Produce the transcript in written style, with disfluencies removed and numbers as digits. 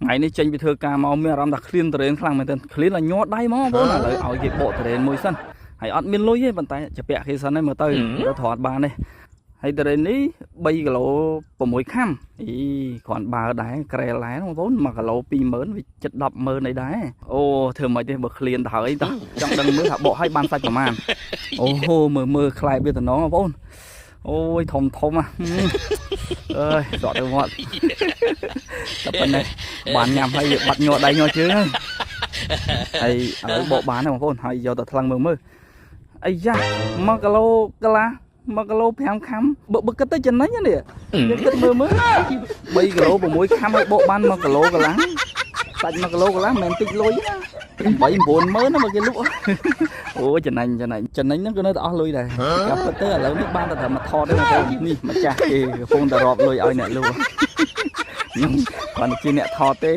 ថ្ងៃនេះចេញពីធ្វើការមកមានអារម្មណ៍ថាឃ្លានទុរេនខ្លាំងមែនទែនឃ្លានឲ្យញ័រដៃហ្មងបងប្អូនឥឡូវឲ្យគេបកទុរេនមួយសិនហើយអត់មានលុយទេប៉ុន្តែជពាក់គេសិនហើយមើលទៅទៅថតបានទេហើយទុរេននេះ3គីឡូ6ខាំអីគ្រាន់បើដែរក្រែលដែរបងប្អូន1គីឡូ20000វាជិត100000អីដែរអូធ្វើមិនទេបើឃ្លានទៅហើយតោះចង់ដឹងមើលថាបកឲ្យបានសាច់ប្រមាណអូហូមើលមើលខ្លែវាតំណងបងប្អូនអូយធំធំហ่ะអើយដកទៅមាត់តែប៉ុណ្ណេះបានញ៉ាំហើយវាបាត់ញ័រដៃញ័រជើងហើយហើយឥឡូវបកបានហើយបងប្អូនហើយយកទៅថ្លឹងមើលមើលអាយ៉ា1គីឡូកន្លះ1គីឡូ5ខាំបើបើគិតទៅចំណេញនេះយើងគិតមើលមើល3គីឡូ6ខាំហើយបកបាន1គីឡូកន្លះសាច់1គីឡូកន្លះមិនមែនតិចលុយណា8 9ម៉ឺនណាមកគេលក់អូចំណេញចំណេញចំណេញហ្នឹងក៏នៅតែអស់លុយដែរកាពិតទៅឥឡូវនេះបានតែត្រឹមមកថតទេបងប្អូននេះម្ចាស់គេកំពុងតែរាប់លុយឲ្យអ្នកលក់ខ្ញុំគ្រាន់តែជាអ្នកថតទេ។